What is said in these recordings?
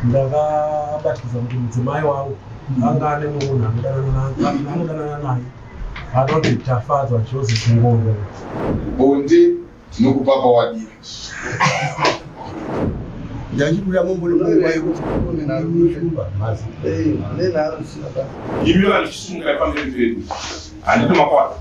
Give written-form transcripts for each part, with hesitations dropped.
Ndakabatikidza kuti mudzimai wangu anga ane mumwe munhu anodanana naye anonzi Tafadzwa Joseph Ngondo. Bonde tinokupa pawadira. Ndachibuda mombo nemunguva yekuti shumba mazi. Imi vanhu chisimukai pamberi pedu. Handiti makwana.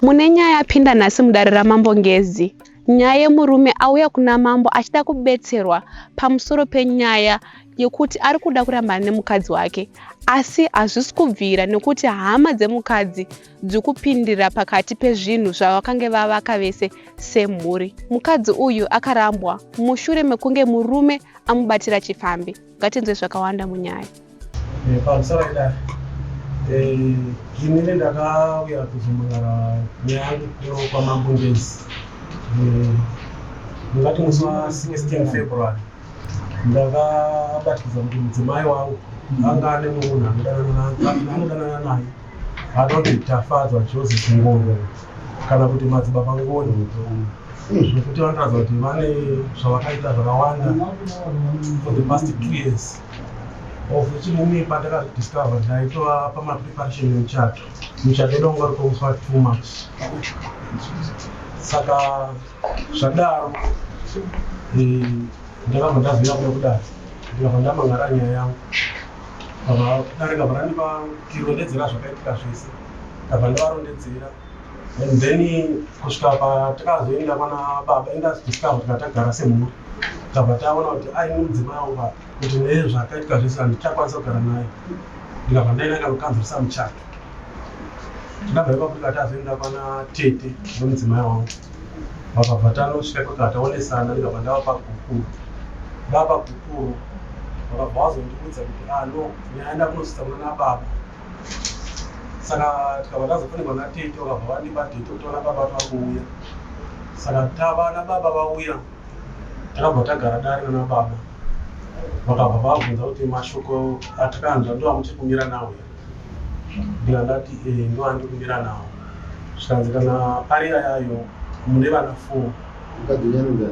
Mune nyaya yapinda nhasi mudare raMambo Ngezi. Nyaya yemurume auya kuna mambo achida kubetserwa pamusoro penyaya yekuti ari kuda kurambana nemukadzi wake asi hazvisi kubvira nekuti hama dzemukadzi dzikupindira pakati pezvinhu zvavakange vavaka vese semhuri. Mukadzi uyu akarambwa mushure mekunge murume amubatira chipfambi. Ngatinzwe zvakawanda munyaya. Eh, pamusoro idare eh, inini ndakauya kuzomangara nyaya yangu kuno kwamambo Ngezi. Eh, mungati musi wa 16 February ndakabatikidza kuti mudzimai wangu anga ane mumwe munhu anodanana naye anonzi Tafadzwa Joseph Ngoni kana kuti Madzibaba Ngoni, zvekuti vanoratidza kuti vane zvavakaita zvakawanda for the past 2 years, of which inini pandakazvidiscover ndaitova pamapreparation emuchato. Muchato wedu wanga uri musi wa 2 March. Saka zvadaro, ndakabva ndazoya kuda kudare, ndikabva ndamangara nyaya yangu. Dare kabva randipa tirondedzera zvakaitika zvese. Ndabva ndavarondedzera and then kusvika patakazoenda kwana baba, indazodiscover tika tagara semhuri, tabva taona kuti aine mudzimai wangu, kuti nezvakaitika zvese handichakwanisa kugara naye. Ndikabva ndaenda kanokanzurisa muchato. Ndabva ipapo tikati azoenda kwana tete wemudzimai wangu, vakabva tanosvika ikoko, taonesana. Ndikabva ndavapa gupuro. Ndavapa gupuro, vakabva vazondiudza kuti, ah no, nyaya ndakunosvitsa kuna nababa. Saka tikabva tazofonekwa natete, vakabva vandipa date kuti vana baba vari kuuya. Saka tava nababa vauya, takabva tagara dare nana baba. Vakabva vabvunza kuti mashoko atakanzwa ndo amuchiri kumira nawo here? Ndika ndati e, ndo andiri kumira nawo. Zvikanzi kana ari ayayo, mune vana 4.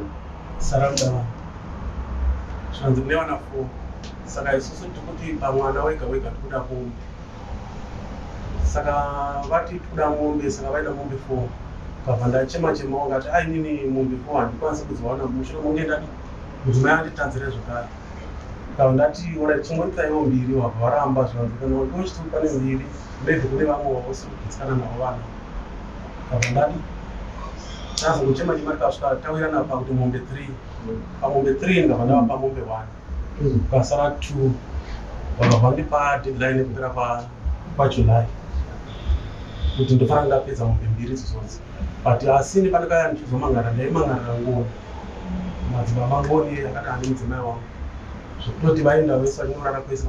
Saramudavana. Zvikanzi mune vana 4, saka isusu tikuti pamwana wega wega tikuda mombe. Saka vati tikuda mombe, saka vaida mombe 4. Kabva ndachema chema, wakati ainini mombe 4 handikwanisi kudziwana mushure monge ndati mudzimai anditadzire zvakare. Ndabva ndati ora chingoitaiwo mbiri. Wabva waramba. Zvikanzi kana uchiti pane mbiri, maybe kune vamwe vausi kugutsikana navo vana. Ndabva ndati tazongochema chema, tikasvika tawirana pakuti mombe 3. Pamombe 3 ndabva ndavapa mombe 1, kukasara 2. Vakabva vandipa deadline yekupera kwaJuly kuti ndofanira ndapedza mombe mbiri idzodzi. But asini pandakaya ndichizomangara, ndaimangarira Ngoni, Madzibaba Ngoni akati ane mudzimai wangu, zvekutoti vaenda vese vachinorara kwese.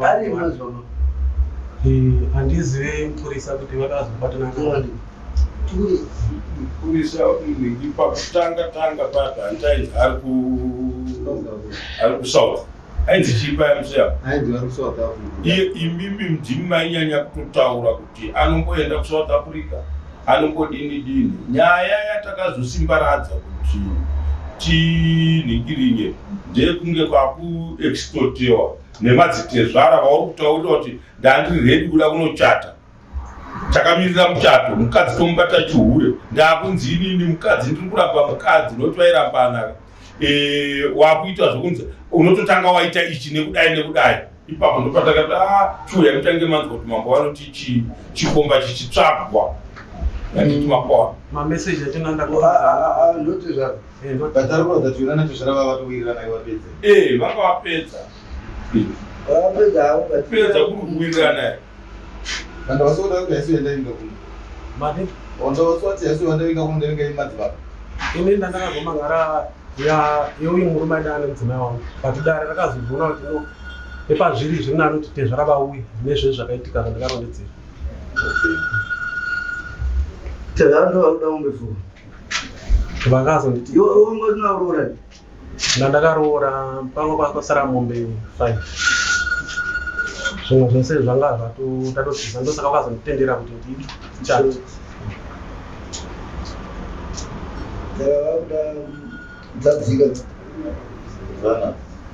Handizive mupurisa kuti vakazobatana. Mupurisa munhingi pakutanga tanga papa hantainzi ari kuSouth, ainzi chii paya museya? Iye imimi ndimi mainyanya kutotaura kuti anomboenda kuSouth Africa, anombodini dini. Nyaya yatakazosimbaradza kuti tinhingirinye ndeyekunge kwakuextortewa nemadzitezvara vauri kutaurira kuti ndandiri ready kuda kunochata, takamirira muchato, mukadzi tomubata chihure, ndakunzi inini mukadzi ndiri kuramba mukadzi nokuti vairambana. Wakuita zvokunzi unototanga waita ichi nekudai nekudai. Ipapo ndopatakati a chiuya mutange manzwa kuti mambo vanoti chikomba chichitsvagwa anditi makwana. Mameseji atinanda. Vanga vapedza. Kupedza kuri kuwirirana. Madi ini ndandakazomangara yeuyu murume aida ane mudzimai wangu, but dare rakazoona kuti no, nepazviri zviri nani kuti tezvara vauye nezvezvi zvakaitika zvandakarondedzera. Tezvara ndo vakuda mombe 4. Vakazonditi Iwe wanga usina kuroora? Ndandakaroora, panga kwakasara mombe 5. Zvimwe zvese zvanga zvatotadotisa, ndosaka vakazonditendera kuti ndichate. Saka vakuda dzadzika. Zana.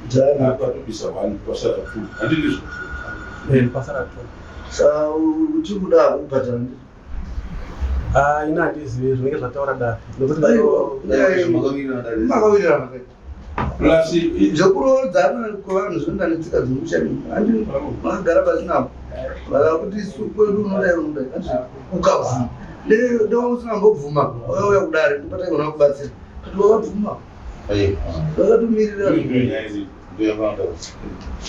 Dzana. Akatobisa 1 kwasara 2. Handindizvo? Eh, kwasara 2. Saka uchiri kuda kubhadhara ndizvo? Ah, ini handizivi zvinenge zvataura dare. Nekuti Makawirirana kai? Plus Zvekuroodzana kwevanhu zvinoenda netsika dzemusha. Handi makagara pasi navo vakakuti isu kwedu unodai unodai, handi ukabvuma. Ndewa usina mbobvuma wakauya kudare ndopataigona kubatsira, but wakabvuma vakatomirira.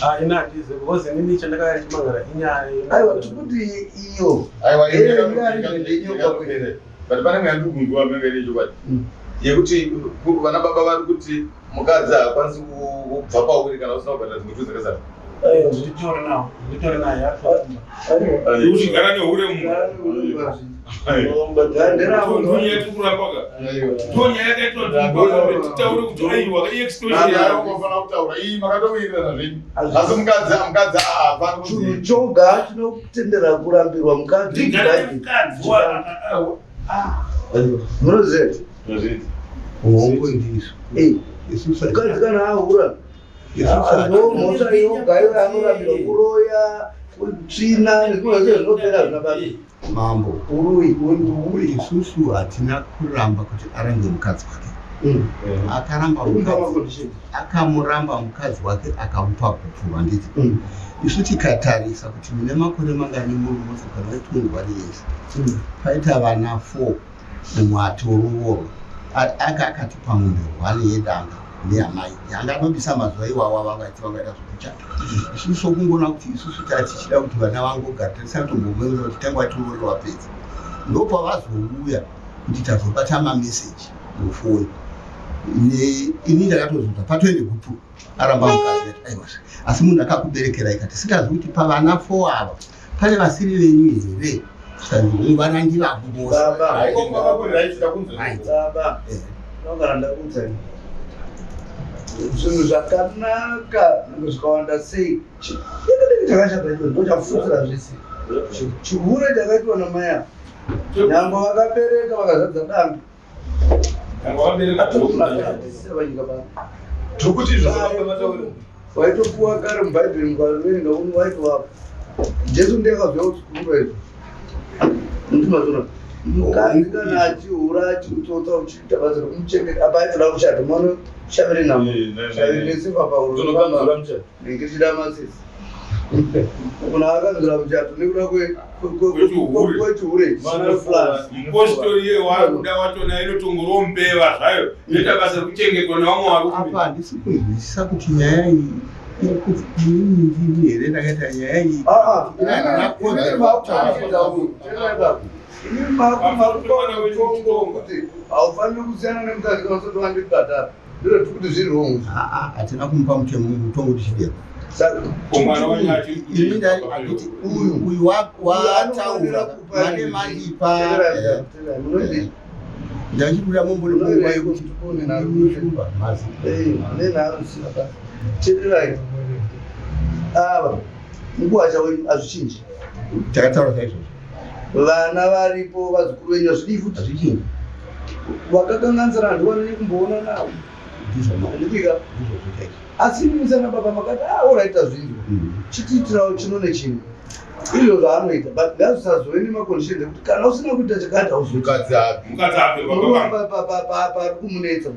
Ah, ini handizivi because inini chandakauya ndichimangara inyaya. Aiwa, tikuti iyo. Aiwa. Eh, nyaya. But pane mweya ndikunzwa menge nechokwadi yekuti vana baba vari kuti mukadzi haakwanisi kubva pauri kana usina kubhadhara dzimwe tu dzakasara. Nditori nawo, nditori naye ari pakumba. Uchigara nehure mumwe. Ndonyaya tiri kurambaka. Ndonyaya yakaitwa kuti titaure kuti aiwa, i-extortion. Unofana kutaura iyi makatowirirana zvenyu, asi mukadzi haafani Chinhu kunzi choga chinotendera kurambirwa mukadzi Ndigare Bhaibheri. nemukadzi Munoziva? Hongu, ndizvo. Eh, Isusu mukadzi kana ahura isusu ndo mhosva yoga iwe anorambirwa kuroya, tsvina nezvimwe zvese zvinopera zvina basa. Mambo, Uruyi. isusu hatina kuramba kuti arambe mukadzi wake. Akaramba Kumupa mukadzi, maconditions. akamuramba mukadzi wake, akamupa gupuro, handiti? Isu tikatarisa kuti mune makore mangani muri mose, kana 21 years, paita vana 4, mumwe atoroorwa. Anga akatipa mombe 1 yedanga neyamai yanga anobisa mazuva iwawa vangaiti vangaita zvokuchata. Isusu sokungoona kuti isusu tatichida kuti vana vangogara, tisati tombomuona kuti tange vatoroorerwa pedza, ndopavazouya kuti tazobata mameseji mufoni. Ini ndakatozonza patoende gupuro aramba mukadzi ati aiwa, asi munhu akakuberekera ikati singazi kuti pavana 4 ava pane vasiri venyu here? Vana ndivako vose. Baba. Right. Baba. Ndogara ndakuudza ini. Zvinhu zvakanaka nyangwe zvikawanda sei, chidiki chakashata icho ndochafudzira zvese. Chihure chakaitwa namai ava, nyangwe vakabereka vakazadza danga, atisiya panyika pano. Tokuti izvo Waitopuwa kare mubhaibheri, mukaverenga uno waitovapo. Jesu ndiye akazouya kuchikurura izvo. Ndimazona mukadzi kana achihura, achiutsotsa, uchiita basa rekumuchengeta, apa aitoda kushata mwana shaviri namo shaviri nesifa pauro nengechida masisi kuna akanzura muchato nekuda Kwechihure. kwechihure. Mupostori iye wakuda wachona inotongorombeva zvayo, inoita basa rekuchengetwa nevamwe varume. Apa handisi kunzwisisa kuti nyaya iyi iri kuti inini ndini here ndakaita nyaya iyi. Inini makutongo kuti haufaniri kusiyana nemukadzi kana usati wandibhadhara, ndiro tikuti zviri wrong. Aa, hatina kumupa mutemo mutongo tichidero. Saka Mwana wacho achiri Ini ndari handiti uyu anofanira wataura kupa mane mandipa. Teererai, teererai, munozi Ndachikuda mumbone munguva yekuti shumba mazi. Nenharo zvisina basa. Teererai, ava mukuwasha wenyu hazvichinji. Takataura saizvozvo. Vana varipo, vazukuru venyu, hazvidii futi. Hazvichinji. Vakakanganisana handiwanei kumboona navo. Ndizvo ma Handidika. Ndizvozvo chaizvo. Asi musana baba makati ah, alright, zvinzwa, chitiitirawo chino nechino, izvo zvaanoita, but ngazvisazove nemaconditions ekuti kana usina kuita chakati hauzoiti. Mukadzi api? Mukadzi ape baba vangu. Pari kumunetsa.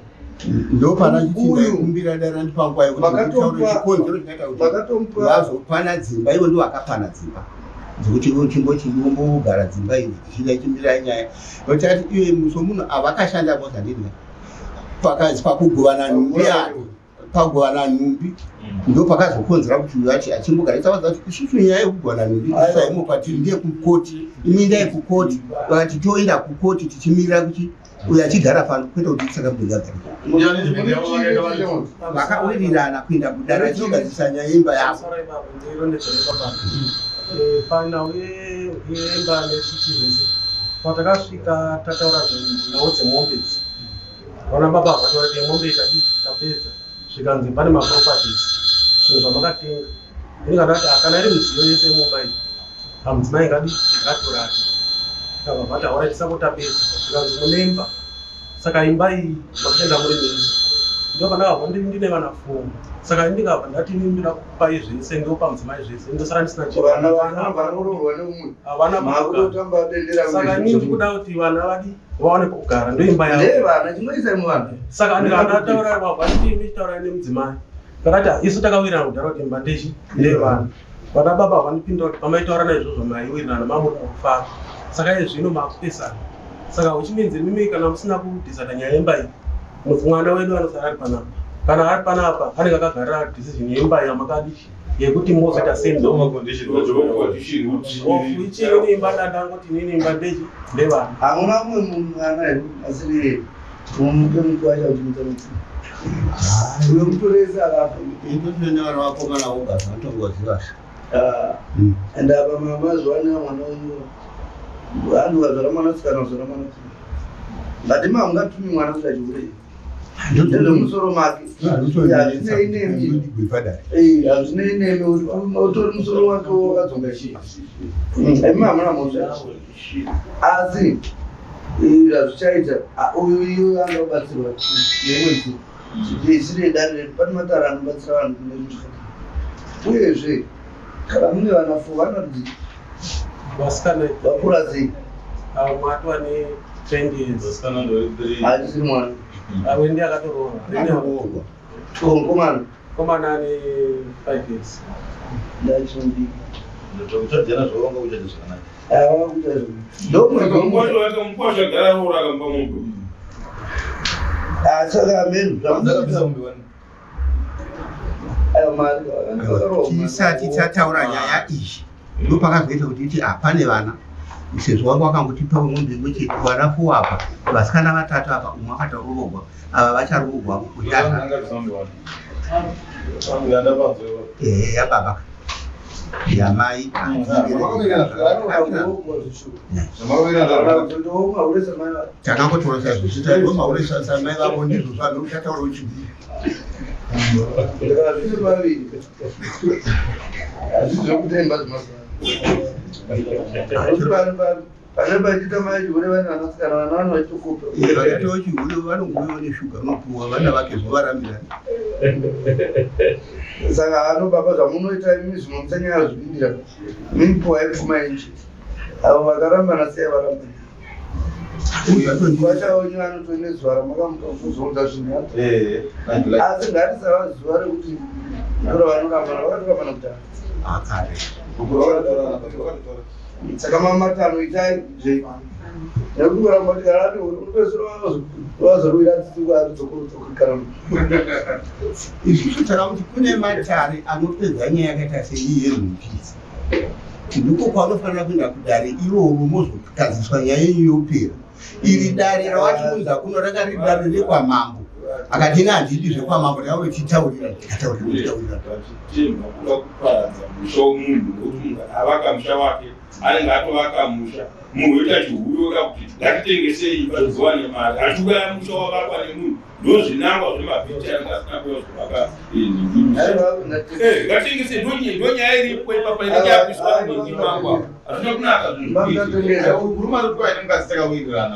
Ndopana Uyu. chitikumbira dara ndipanguva yekuti nditaure chikonzero chakaita kuti Makatomupa vazopana dzimba. Ivo ndivo vakapana dzimba dzekuti ivo chimboti ivombogara dzimba idzi tichida chimira nyaya nokuti ati iwe somunhu avakashanda vose, handini? Pakazi pakugovana nhumbi yake, pakugovana nhumbi ndo pakazokonzera kuti uyu ati achimbogara. Itawadza kuti isusu nyaya yekugovana nhumbi isaimo kwatiri, ndiye kukoti, imi ndai kukoti. Vakati toenda kukoti tichimirira kuti uyu achigara pano, kwete kuti tisakambogagara. Vakawirirana kuenda kudare achinogadzisa nyaya yeimba yavo. Pamusoro ipapo ndirondedzere papa. Panhau yemba nechichi zvese, patakasvika tataura nhau dzemombe idzi. Vana baba vataura kuti mombe ikadii tapedza. Zvikanzi pane maproperties zvinhu zvamakatenga. Ini kana kuti kana iri midziyo yese yemumba iyi pamudzimai ngadi ngatorati. Ndabva vati alright sako tapedza. Zvikanzi mune imba. Saka imba iyi makaenda muri mese. Ndo pandakabva ndine vana four. Saka ndikabva ndati ini ndoda kukupai zvese ndopa mudzimai zvese ndosara ndisina chinhu. Vana vana vanoroorwa neumwe. Havana pekugara. Makutotamba bendera Saka ini ndikuda kuti vana vadi vawane pekugara ndoimba yavo. Ndevana chimoisai muvana. Saka ndikandataura baba ndimi taura nemudzimai. Ndakati isu takawirirana kudhara kuti imba ndechi ndevana. Vana baba vanipindura kuti pamaitaura naizvozvo maiwirirana mamuri mukufara. Saka iye zvino makupesana. Saka which means imimi kana musina kudecida nyaya yemba iyi mwana wedu anosara ari panapa. Kana ari panapa anenge akagarira decision yemba yamakadi yekuti mozoita same. Of which inini imba ndandangoti inini imba ndechi ndevana. Hamuna mumwe mwana here asiri mumupe mukwasha kuti mutamutsi. Uyo mutorese akafa. Indotine vana vakomana voga zvanotongoziva. And apa mazuva ano mwana wenyu vanhu vazvara mwanasikana vazvara mwanasikana. Ngati hamungatumi mwana kuti achihure. Ndezvemusoro make. Hazvinei nemi. Hazvinei nemi utori musoro wake wakadzonga chii. Imi hamuna mhosva. Asi hazvichaita uyu iye anoda kubatsirwa neimwe nzira. Isiri yedare redu pane matare anobatsira vanhu kune zvinhu zvakadai. Uyezve kana mune vana four vana rudzi Vasikana vakura sei? Mwatwa ne 20 years. Hachisiri mwana. Awe ndiye akatoroora. Akatoroorwa. Mukomana Komana ane 5 years. ndachimudiki. Uchadzana zvawanga uchaita zvakanaka. Ava kuita zvo. Mukwasha agara aroora akamupa mombe. Saka ameni Dzakabvisa mombe wani. Ayo mari Tisati tataura nyaya iyi ndopakazoita kuti iti hapane vana sezvo wanga wakangotipa mombe imwe chete vana four apa vasikana vatatu apa umwe akatoroorwa ava vacharoorwa kutata. Angabvisa mombe wani. Ndanda panzo. Ehe, yababa yamai. Takangotaura saizvozvo mauresa mai vavo ndizvo zvanhu uchataura uchidii. Zviri vaviri hazvisi zvekutemba zvemazuva pane pachiita mai chihure vane vanasikana vana vano vachitokopa. Vakaitawo chihure vanongoiwa neshuga unopuwa vana vake zvovarambirana. Saka ano baba zvamunoita imi zvimwe musanyanya kuzvipindira mipuwai pfuma yenyu chete avo vakarambana sei varambana. Uyu atondii. Kwachaonyu anotone zuva ramakamuka kuzounza zvinhu asi ngatisava zuva rekuti ndora vanorambana vakatorambana kudhara. Akare. Saka mamatano itai zve nekungoramba kuti kana ati unopedzisira wazorwira tsitsi Isusu tara kuti kune matare anopedza nyaya yakaita seiyi yenhumbi ndiko kwanofanira kuenda kudare iroro mozogadziswa nyaya yenyu yopera. Iri dare rawatiunza kuno rakari dare rekwamambo akati ine handidi zvekwamambo ndakauye titaurira tikataurira titaurira. Vachitemba kuda kuparadza musha womunhu nekuti munhu avaka musha wake anenge atovaka musha munhu oita chihure oda kuti ngatitengesei imba tizowane mari achiuraya musha wavakwa nemunhu ndozvinangwa zvemabhiti anenge asina kuya kuzovaka ngatengese ndonyaya iripo ipapa inenge yakuiswa nhingi mangwa hazvina kunaka zvinhu. Murume ari kuwa nemukadzi takawirirana.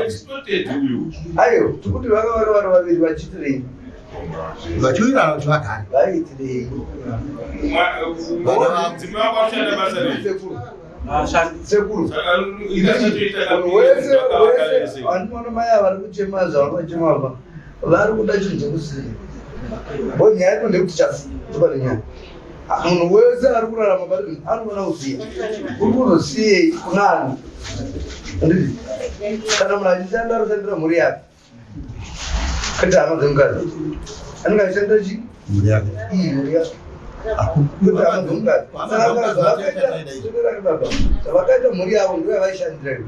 Extorted uyu. Ayo tikuti vanga vari vari vaviri vachiitirei? Vachiwirirana kuti vagare. Vaiitirei? Mudzimai wako ashanda basa rei? Sekuru. Ashandi. Sekuru. Saka ingasatoita Munhu wese wese vandinoona mai ava vari kuchema zvavanochema apa vari kuda chinhu chekusiya bo nyaya ino ndekuti chasiya ndopane nyaya. Munhu wese ari kurarama pari anofanira kusiya uri kuzosiyei kunani anditi kana munhu achishanda aroshandira mhuri yake kwete hama dzemukadzi anenge achishandira chii? Mhuri yake. Iyi mhuri yake kwete hama dzemukadzi. Saka zvavakaita baba zvavakaita mhuri yavo ndo yavaishandira iyo.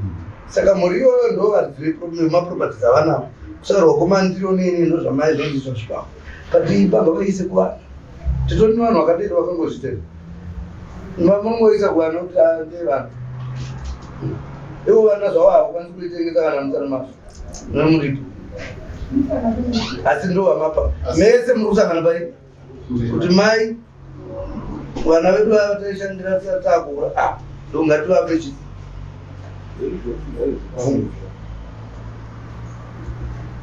Saka mhuri iyoyo ndo varidzi vemaproperties avanavo kusarwa kwamandiro nini ndo zvamai zvondiiswa zvipapo but baba vaise kuvana titori nevanhu vakadero vakangozvitera munongoisa kuvana kuti ndevana. Ivo vana zvavo havakwanisi kuitengesa kana musana mazvo nemuripo. Asi ndo vamapa. Mese muri kusangana pai kuti mai vana vedu vava taishandira takura ah ndo ngativape chi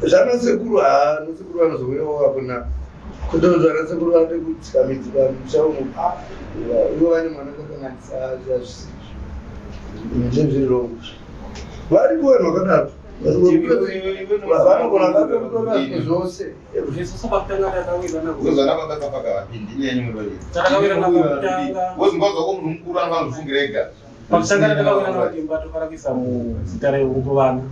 zvana sekuru haa nasekuru vanozouyawo apo na kutoti vana sekuru vade kutsika midzi pamusha umu ah ivo vane mwana kakanganisa hazvisizvo ndezviri wrong variko vanhu vakadaro vanogona vatokutora zvinhu zvose. Isusu pakutanga takawirirana kuti Wozana baba kapaka vapindi inyaya yenyu muri vaviri. Takawirirana pakutanga. Wozingwa zvako munhu mukuru anofanira kufungira ega. Pakutanga takawirirana kuti imba tofanira kuisa muzita rekuvana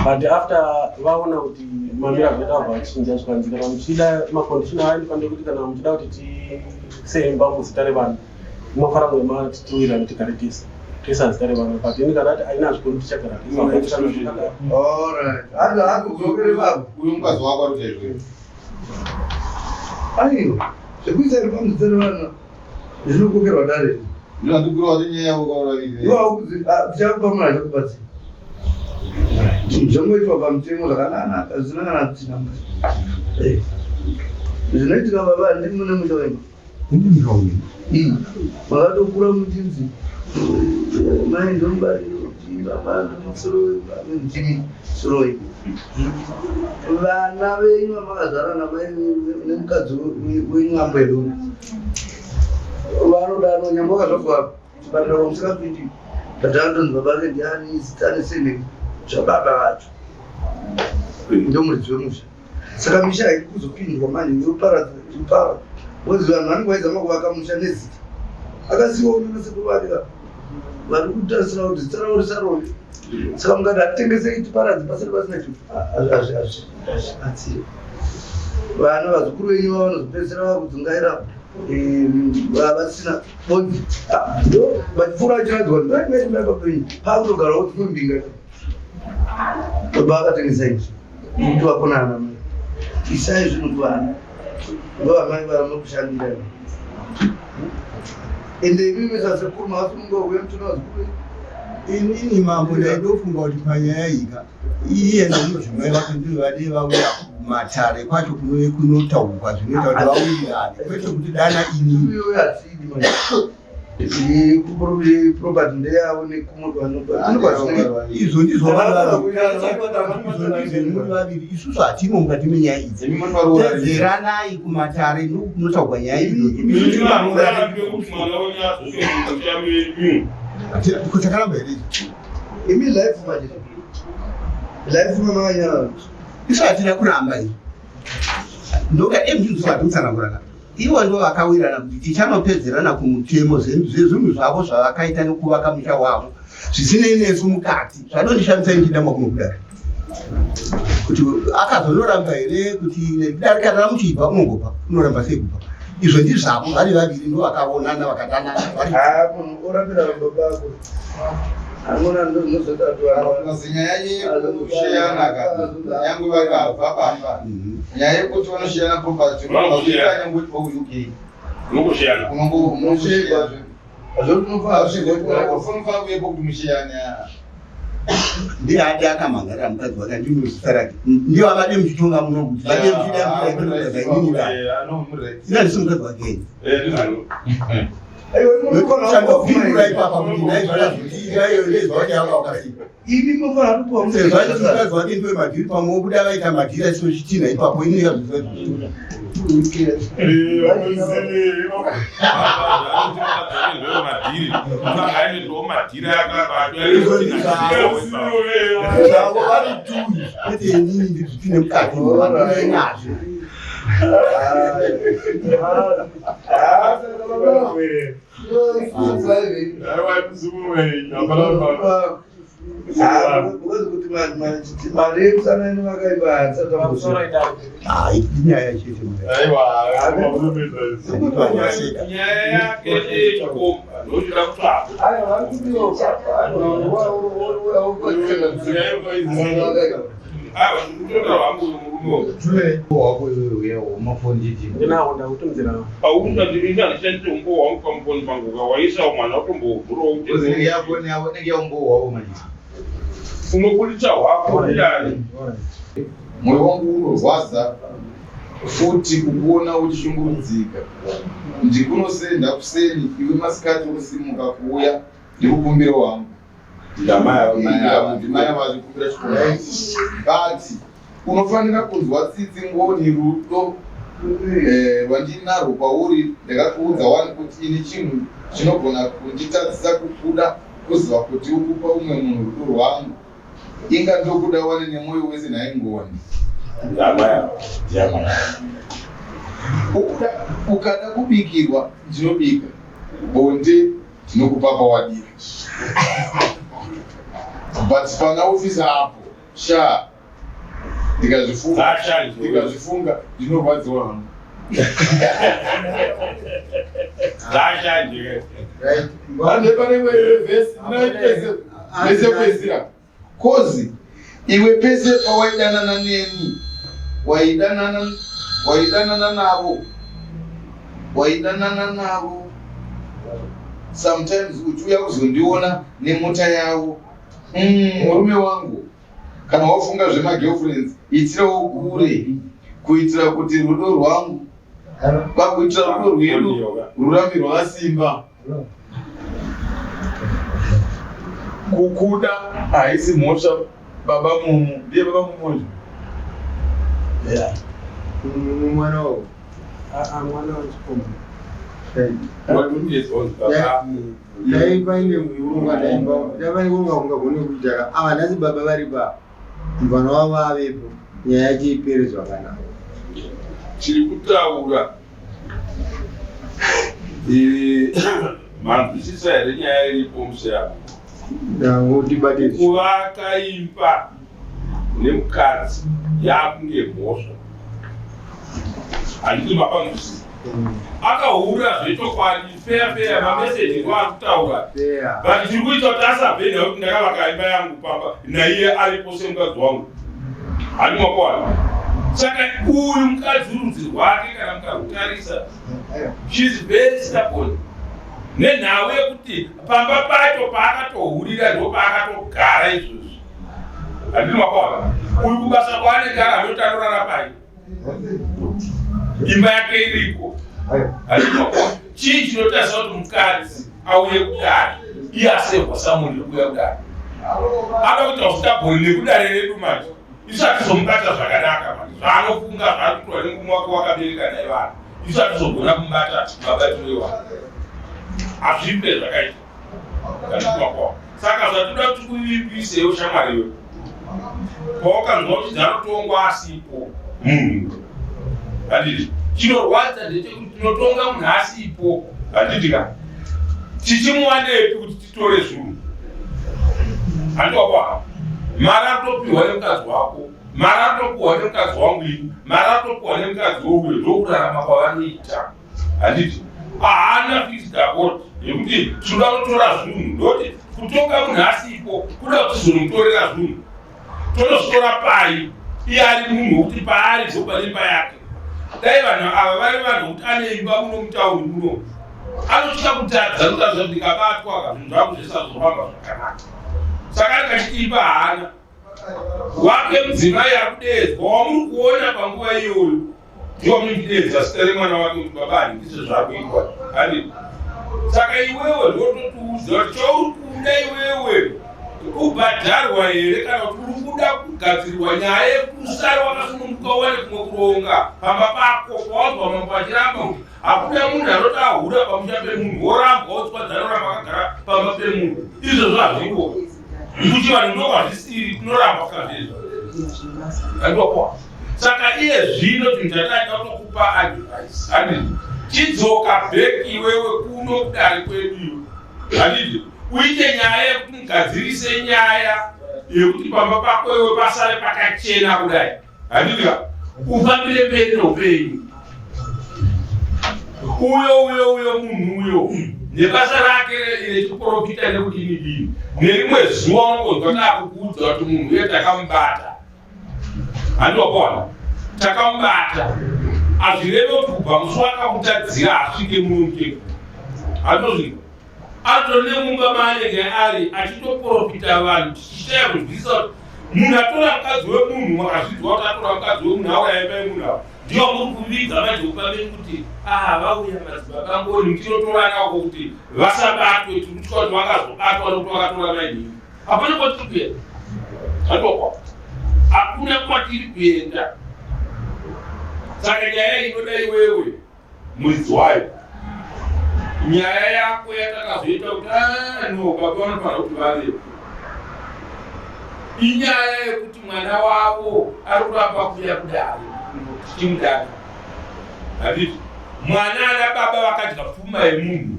but after vaona kuti mamira zvoita vabva vachinja zvikanzi kana muchida macondition ayo ndekuti kana muchida kuti tiise imba muzita revana munofanira kunge matiwirirana tigare tese toisa zita revana but ini kana ati aina zvikuru tichagara tese. Alright. Hadi hadi udzokere baba. Uyu mukadzi wako ari kuita izvozvo. Aiwa. Zvekuisa iri pamuzita revana zvinokokerwa dare. Ndinandikura kuti nyaya yako kaura vaviri. Iwe haukuzi tichakupa munhu achakubatsira. Zvongoitwa pamutemo zvakanaka zvisina kana kutinamba. Zvinoitika baba handiti mune musha wenyu. Makatokura muchinzi mai ndomubariro baba ndomusoro ndimi soroi. Vana venyu vamakazvara namai nemukadzi wenyu ambuya vanodaro nyangwe wakazvabva chipatara kwamusingapindi but anotonzi baba vake ndiani zita nesurname zvababa vacho ndomuridzi wemusha. Saka misha haidi kuzopindwa manje yoparadza yoparadzwa because vanhu vanenge vaizama kuvaka musha nezita akasiiwa unana sekuru vake ka vari kutarisira kuti zita ravo risarove. Saka mukati hatitengesei tiparadze pasati pasina chinhu hazvibatsiri. Vana vazukuru venyu vava vanozopedzisira vakudzungaira vasina bonzi ndo vachipfuura vachiradzwa kuti vai vai vai penyu pakutogarawo dzimwe mbinga baba vakatengesa izvi kuti vakonana namai isai zvinhu kuvana ndovamai vanokushandira ende imimi sasekuru makasununga uya muchona vazukuru venyu. Inini mambo ndaidofunga kuti panyaya ika iye nomudzimai vake ndivo vadei vauya kumatare kwacho kunove kunotaurwa zvinoita kuti vawirirane kwete kuti dana inini. Iyoyo hatidi manje. Property ndeyavo nekumwe kwanopa. Izvo ndizvo vanhu muri vaviri isusu hatimo mukati menyaya idzi. Imi muri varoora. Pedzeranai kumatare ndokunotaurwa nyaya idzodzo. Imi varoora kuti mwana wenyu adzoke mumusha menyu. Takaramba here izvi? Imi life manje. Life mamakanyarara. Isu hatina kuramba izvi. Ndoka emzvinzwa hatimutsanangura ka. Ivo ndo vakawirirana kuti tichanopedzerana kumutemo zvezvinhu zvavo zvavakaita nekuvaka musha wavo zvisinei nesu mukati. Zvadondishamisa ndichida makuno kudari. Kuti akazonoramba here kuti dare kana ramuchibva unongobva unoramba sei kubva. Izvo ndizvavo vari vaviri ndo vakaonana vakadanana vari Ah, munhu orambira baba ako. Angona ndo zvinozoita kuti vana. Because nyaya yekusheyana ka nyangwe vari vabva pamba. Nyaya yekuti vanosheyana property Vanosheyana. nyangwe uchibva kuUK. Unokushiyana. Unongo unosheyana. Azvo Unofanira kuyepo kuti musheyane. Ndiye adi akamhangarira mukadzi wake andino zita rake. Ndiye avade muchitonga muno kuti vade muchida muchida inini da. Ina ndisi mukadzi wake. Ndizvo. Chandopindura ipapa kuti naizvazvoti iyo ndezva kuti anga wakasipa. Imi munofanira kupiwa Sezvo achiti mukadzi wake ndiwe madhiri pamwe wobuda vaita madhiri asino chitinha ipapo ini yazvizwa Madhiri. Akaendawo madhiri zvavo vari tuyi kwete inini ndizvitine mukati nazvo. Mari yekusangana vakaipa Pamusoro idare. Hai inyaya chete mudare. Nyaya yake yechikomba ndochida kutsvaka. Aiwa, ndikutoda hangu murume uyu. Wako iwewe uya womafoni chiti. Ndinawo ndakutumidzira. Pausati handishandise umbo hwangu pamufoni pangu kawaisa mwana utombovhurawo Because inenge yafoni yavo inenge yaumbowo wavo manje. Unobuditsa hwako kudare. Moyo wangu unorwadza futi kukuona uchishungurudzika. Ndikunosenda kuseni iwe masikati wosimuka kuuya ndikukumbira wangu. Ndimai vazvikumbira chikoro. But unofanira kunzwa tsitsi ngoni rudo rwandinarwo kwauri. Ndakakuudza wani kuti ini chinhu chinogona kunditadzisa kukuda kuziva kuti ukupa umwe munhu rudo rwangu. Inga ndokuda wani nemwoyo wese nhai Ngoni. Ukada kubikirwa ndinobika, bonde ndinokupa pawadira. But pana ofisa apo sha ndikazvifunga ndinorwadziwa hangu. Pane pane vhesi vhesi yekuwedzera kozi iwe pese pawaidanana neni waidanana waidanana navo waidanana navo sometimes uchiuya kuzondiona nemota yavo. Murume wangu, kana wafunga zvemagirlfriends itirawo kure kuitira kuti rudo rwangu pakuitira rudo rwedu rurambe rwakasimba. Kukuda haisi mhosva baba Mumu. Ndiye baba Mumu. Yeah. Mwana wavo. Mwana wechikomba. Dai paine muronga dai paine kuronga kungagone kuita ka ava nhasi baba vari pa mvana wavo avepo nyaya yacho ipere zvakanaka. Tiri kutaura manzwisisa here nyaya iripo museyamo? Ndangotibate Kuvaka imba nemukadzi yakunge mhosva, handiti mapanzwisisa? Akahura zvechokwadi, feya feya, mameseji ndo ari kutaura, but tiri kuita kuti asabve nhau kuti ndakavaka imba yangu pamba naiye aripo semukadzi wangu, handi makwana? Saka uyu mukadzi rudzi rwake kana mukarutarisa, she's very stubborn nenhau yekuti pamba pacho paakatohurira ndo paakatogara izvozvi, handiti makwana? Uyu kubasa kwaanenge ari anoti anorara pai, imba yake iriko, handiti makwana? Chii chinotarisa kuti mukadzi auye kudare iye asehwa samuri kuuya kudare? Ada kuita usitagoni nekudare redu manje. Isu hatizomubata zvakanaka manje, zvaanofunga zvaari kuitwa nemurume wake wakabereka naye vana, isu hatizogona kumubata mabatiro iwavo, hazvipe zvakaita kanikumakwao. Saka zvatoda kuti kuvimbisewo shamwari iwe pawakanzwa kuti dzanotongwa asipo munhu, handiti? Chinorwadza ndechekuti tinotonga munhu asipo, handiti ka? Tichimuwanepi kuti titore zvinhu, handiwakwa? Mari anotopiwa nemukadzi wako, mari anotopiwa nemukadzi wangu ini, mari anotopiwa nemukadzi wouyo, ndokurarama kwavanoita, handiti? Haana fixed account yekuti tinoda kutora zvinhu. Ndoti kutonga munhu asipo kuda kuti tizomutorera zvinhu, tonozvitora pai iye ari munhu wekuti paari ndo pane imba yake? Dai vanhu ava vari vanhu vokuti ane imba muno mutauri muno, anotya kutadza, notadza kuti ndikabatwa ka zvinhu zvangu zvisazofamba zvakanaka. Saka anenge achiti imba haana wake. Mudzimai ari kudeedzwa wamuri kuona panguva iyoyo ndiwo munodeedza zita remwana wake kuti baba handizvo zvakuitwa, handiti? Saka iwewe ndototiudza kuti chauri kuda iwewe kubhadharwa here kana kuti uri kuda kugadzirirwa nyaya yekusara wakasununguka uwane kumwe kuronga pamba pako? Pawanzwa mambo achiramba kuti hakuna munhu anoti ahura pamusha pemunhu, worambwa wotswa dzanoramba akagara pamba pemunhu, izvozvo hazviko kuti vanhu ndokwazvisiri, tinoramba kukazvezvo andiwakuwa. Saka iye zvino chinhu chataida kutokupa advice, handiti? Chidzoka back iwewe kuno kudare kwedu iwe, handiti? Uite nyaya yekuti mugadzirise nyaya yekuti pamba pako iwe pasare pakachena kudai, handiti ka? Ufambire mberi neupenyu. Uyo munhu uyo nebasa rake rechiprofita nekudini dini, nerimwe zuva unongonzwa taakukuudza kuti munhu uye takamubata, handiwakwana? Takamubata hazvireve kuti kubva musi wakakutadzira asvike muno mutemo, handinozvika. Atori nemumba maanenge ari achitoprofita vanhu tichishaya kunzwisisa kuti munhu atora mukadzi wemunhu makazvidzwa kuti atora mukadzi wemunhu auya imba yemunhu ava ndiyo muri kuvidza manje kupamberi kuti ah vauya madzibaba ngoni muchinotorana uko kuti vasabatwe tiri kutya kuti vangazobatwa nokuti vakatora mainini hapana kwatiri kuenda atokwa hakuna kwatiri kuenda saka nyaya inoda iwewe muridzi wayo nyaya yako yatakazoita kuti ah, no baba vanofanira kuti vavepo inyaya yekuti mwana wavo ari kuramba kuuya kudare tichimudana handiti mwana ana baba vakadya pfuma yemunhu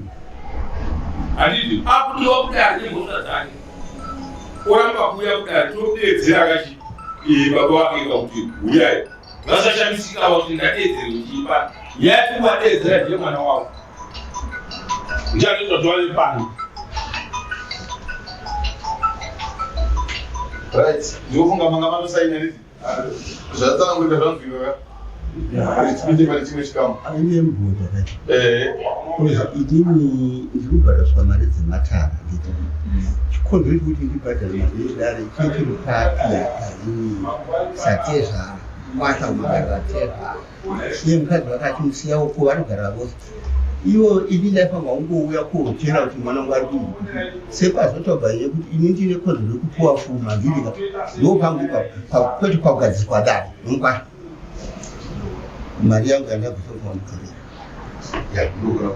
handiti akudiwa kudare nemhosva dzake oramba kuuya kudare todeedzera kachi baba vake kakuti huyai vasashamisika kuti ndadeedzerwe chipa nyaya tikuvadeedzera ndiye mwana wavo ndichatoita kuti vave pano right ndinofunga manga matosaina rizi zvatsanangurika zvanzwika ka tipinde pane chimwe chikamu aine mubvunzo kai inini ndiri kubhadhariswa mari dzematara nditi chikonzero chekuti ndibhadhare mari yedare chechiri papi apa inini satezvara kwasha kubhadhara tezvara iye mukadzi wake achimusiya uko vanogara vose ivo ini ndaifanirwa kungouya kochera kuti mwana wangu ari kunzi sepazotobva iye kuti ini ndine kodzero yekupuwa fuma ndirika ndopangu ipapo kwete kwagadziswa dare nomukwasha mari yangu yandabvisa kuva mukorera ndogona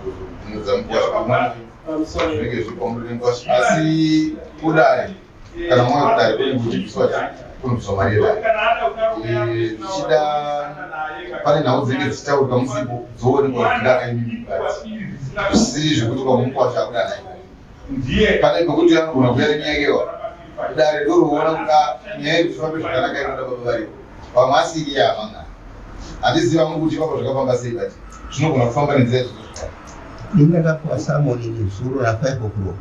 kuzobvunza mukwasha zvinenge zviri pamuri nemukwasha asi kudare kana mwana kudare kune kubviswa kunobviswa mari yedare eh, zvichida pane nhau dzinenge dzichitaurika musipo dzoonekwa kuti imimi but zvisiri zvekuti kwamukwasha akuda nai pane pekuti anogona kuya nenyaya yewa dare ndoroona kuti ah, nyaya yekufambe zvakanaka inoda baba varipo pamwe asiri yamanga handizivi vamwe kuti ipapo zvakafamba sei but zvinogona kufamba nenzira zvinozvikana ini ndakapiwa samoni nezuro na5 o'clock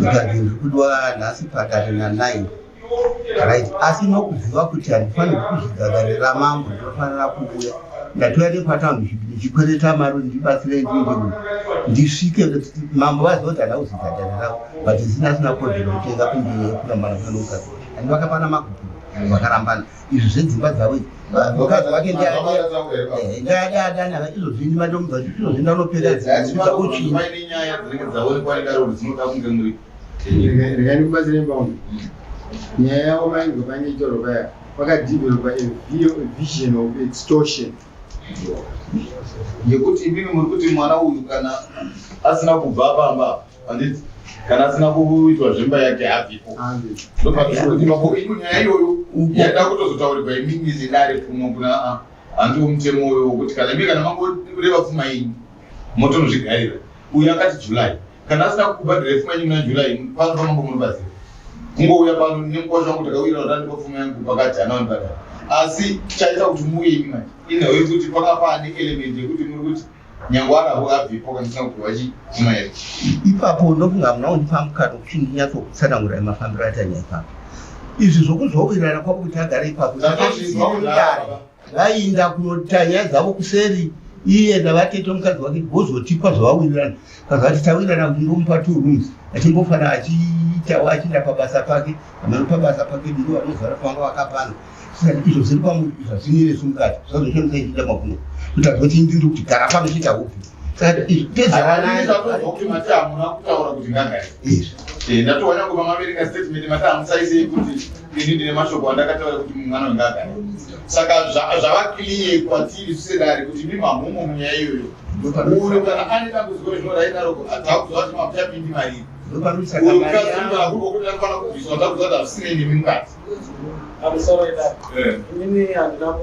ikanzi ndiri kudiwa nhasi padare na9 right asi nokuziva kuti handifanirwi kuzvigagarira mambo ndinofanira kuuya ndatouya nekwataundi ndichikwereta mari kuti ndibatsire ndii ndisvike mambo vaziva kuti handina kuzigagarira ravo but zina asina kodzero kutenga kurambana kunoukadzi handi vakapana magupuro vakarambana izvi zvedzimba dzavo idzi mukadzi wake ndiadadana izvozvi ndimatomudza kuti izvozvi ndanopera dzimba uchini regai ndikubatsire mbaungu nyaya yavo mainzwa painge paya vakadevelopa a vision of extortion yekuti imimi muri kuti mwana uyu kana asina kubva pamba handiti kana asina kuitwa zvemba yake habvipo ndopakuti ipo nyaya iyoyo yada kutozotaurirwa imimi zidare kuno kuna handiwo mutemo uyo wekuti kana imi kana mangoreva pfuma yenyu motonozvigarira uyu akati july kana asina kukubhadhira pfuma yenyu muna july pano pamambo munobatsira kungouya pano nemukwasha wangu takawirira kuti andipa pfuma yangu pakati hana wanibhadhara asi chaita kuti muuye imi manje inhau yekuti panga paane element yekuti muri kuti nyangwe aravo abvepo kana isina kupiwa chipfuma here ipapo ndokunga hamuna kundipa mukana wekuti ndinyatsokutsanangura mafambiro aita nyaya ipapo izvi zvokuzowirirana kwavo kuti agare ipapo vaiinda kunoita nyaya dzavo kuseri iye navatete mukadzi wake vozotipa zvavawirirana kazati tawirirana kuti ndomupa two rooms achimbofana achiitawo achienda pabasa pake amano pabasa pake ndo vanozara pavanga vakapana saka izvo zviri pamuri izvo hazvinei nesu mukati zvazoshandisa ichiita makuno kuti azoti ndiri kuti gara pano chiita hupi saka izvi pedzavanaizvazvozwa kuti mati hamuna kutaura kuti ngagare izvi eh, ndatowa nyange pamaverenga statement mati hamusaisei kuti ini ndine mashoko andakataura kuti mwana wengagare saka zvava clear kwatiri susedare kuti imi mamumo munyaya iyoyo uyo kana ane dambudziko rezvinorainaroko takuziva kuti mamuchapindi mariri uyo mukadzi anofanira kubviswa takuziva kuti hazvisinei nemi mukadzi Pamusoro idare. Eh. Inini handina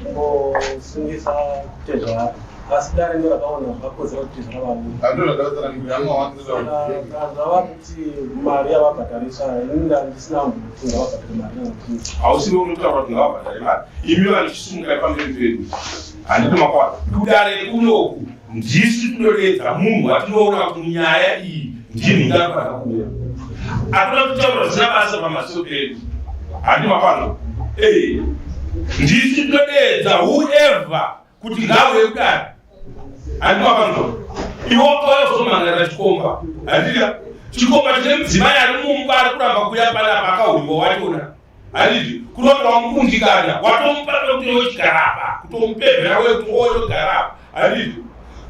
kumbosungisa tezvara. Asi dare ndo rakaona zvakakodzera kuti tezvara vabude. Zvava kuti mari yavabhadharisa inini ndandisina kuti ngavabhadhare mari nekuti. Hausiwe unotaura kuti ngavabhadhare mari. Imi vanhu chisimukai pamberi pedu. Handiti makwana. Kudare kunoku ndisu tinodeedza munhu watinoona kuti nyaya iyi ndini ndinofanira kuuya akuna kutaura zvisina basa pamaso pedu handi mapano eh, ndisu tinodeedza whoever kuti ngauye kudare handi mapano Iwe wakauya kuzomhangarira chikomba, handiti? Chikomba chine mudzimai ari mumba ari kuramba kuuya panapa akahuriwa wachona, handiti? Kunoti wamukundikana, watomupa pekuti iwe chigara apa, kutomupevhera wewe kuti woyo gara apa, handiti?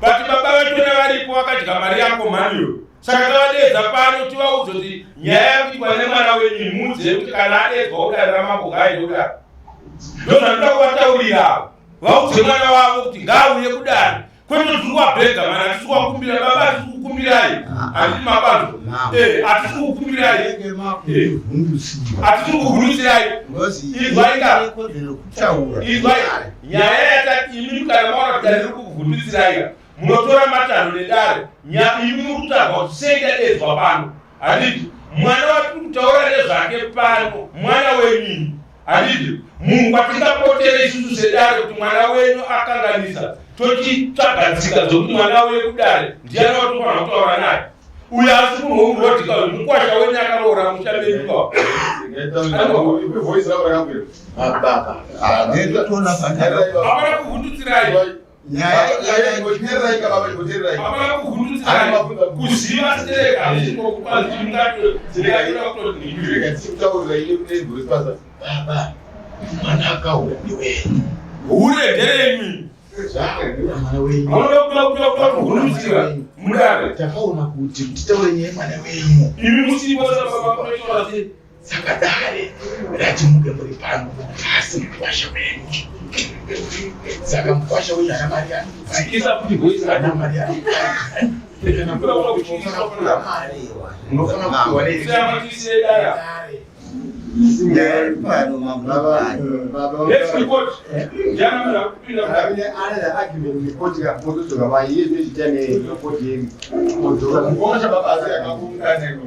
But baba vachona varipo vakadya mari yako mhaniyo. Saka tavadeedza pano tivaudze kuti nyaya yakuitwa nemwana wenyu muudze kuti kana adeedzwa kudare ramambo ngaaende kudare. Ndozvandinoda kuvataurira avo. Vaudze mwana wavo kuti ngaauye kudare. Kwete kuti tiri kuwabhega mani, hatisi kuwakumbira baba, hatisi kukumbirai. Handiti mapanzwa? Eh, hatisi kukumbirai. Hatisi kukuvhundutsirai. Izwai ka. Izwai nyaya yatati imi kana maona kuti dare riri kukuvhundutsirai ka. Munotora matanho nedare. Imi muri kutaurwa kuti sei tadeedzwa pano. Handiti mwana watiri kutaura nezvake pano mwana wenyu. Handiti munhu kwatingapotere isusu sedare kuti mwana wenyu akanganisa tochitsvaga tsika dzokuti mwana auye kudare ndiani watinofanira kutaura naye. Uyo asi munhu wemurodhika uyu mukwasha wenyu akaroora musha menyu ka. Hapana kuvhundutsirai. Hure nderenyu. Munoda mudare. Takaona kuti titaure nyaya yemwana wenyu. Imi musipo saka baba munoitaura sei? Saka dare rati muge muri pano asi mukwasha wenyu. Saka mukwasha wenyu ana mari Dzikisa kuti voice ana mari Unofanira kupiwa nedare. Next report. Ndiana munhu akupinda mudare. Mukosha baba asi akakuungana.